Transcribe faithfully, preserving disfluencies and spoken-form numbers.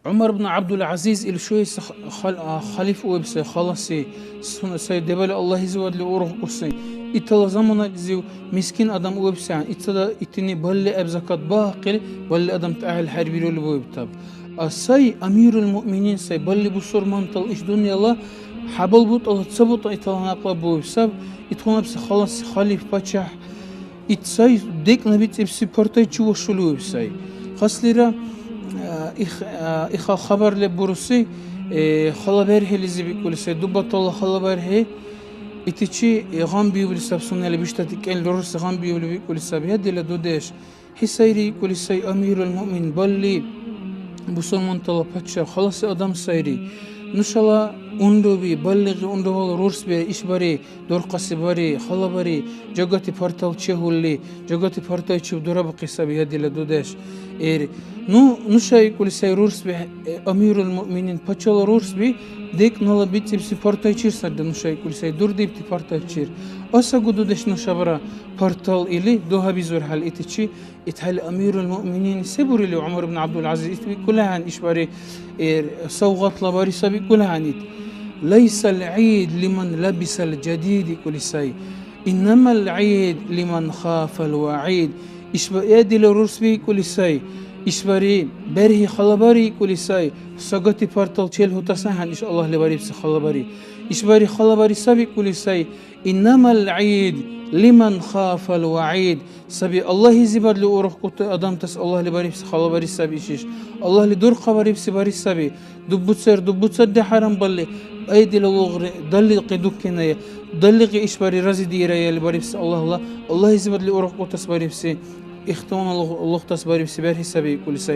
ГӀумар ибн ГӀябдул-ГӀязиз ил шугьес ха-, хал-, а, халиф уэб сай, халаси сун-, сай дебали Аллагьизивадли урухкӀуси. Итала заманализив мискин адам уэб сай, ицада итини балли гӀеб закат багьахъили, балли адамти гӀяхӀил хӀербирули буэбтаб. А сай амирул муъминин сай, балли бусурмантала иш дунъяла хӀябал бутӀала ца бутӀа итала някъла буэб саб, итхъунабси халаси халиф, пачяхӀ, Ит сай декӀнабицӀибси партайчи вашули уэб сай. Хаслира, а, их-, а, ихал хабар леб буруси, э, хала берхӀелизи бикӀули сай, Дубатала хала берхӀи. Итичи, э, гъамбиубли саб сунела биштӀати кӀел рурси гъамбиубли бикӀули саби, я дила дудеш. ХӀи сайри, икӀули сай амирул муъмин, балли бусурмантала паччахӀ, халаси адам сайри. Нушала унруби, баллигъи унрубала рурсби ишбари, дурхъаси бари, халабари, жагати партал чегьурли, жагати партайчиб дурабухъи саби, я дила дудеш. Эр, ну, нуша икӀули сай рурсби, э, амирул муъминин, пачала рурсби, декӀнала бицӀибси партайчир сарра нуша икӀули сай, дурдибти партайчир. Асагу, дудеш, нушабра партал или дугьабизурхӀели итичи, ИтхӀели амирул муъминин се бурили ГӀумар ибн ГӀябдул-ГӀязиз ит викӀули ахӀен, ишбари, э, савгъатла бари саби икӀули ахӀен ит. «Лайсал гӀид лиман лабисал жадид», икӀули сай. «Иннамал гӀид лиман хафал вагӀид». Ишба-, э, дила рурсби икӀули сай. Ишбари, берхӀи халабари икӀули сай. Сагати партал челгьутас ахӀен иш Аллагьли барибси халабари. Ишбари халабари саби икӀули сай. «Иннамал гӀид лиман хафал вагӀид». Саби Аллагьизибадли урухкӀути адамтас Аллагьли барибси халабари саби ишиш. Аллагьли дурхъабарибси бари саби. Дуббуцер, дуббуцадде хӀярамбалли, ай дила лугъри, далликъи дуккеная, далликъи ишбари разидиирая или барибси Аллагьла, Аллагьизибадли урухкӀутас барибси, ихтилана лугъ-, лугътас барибси берхӀи саби икӀули сай.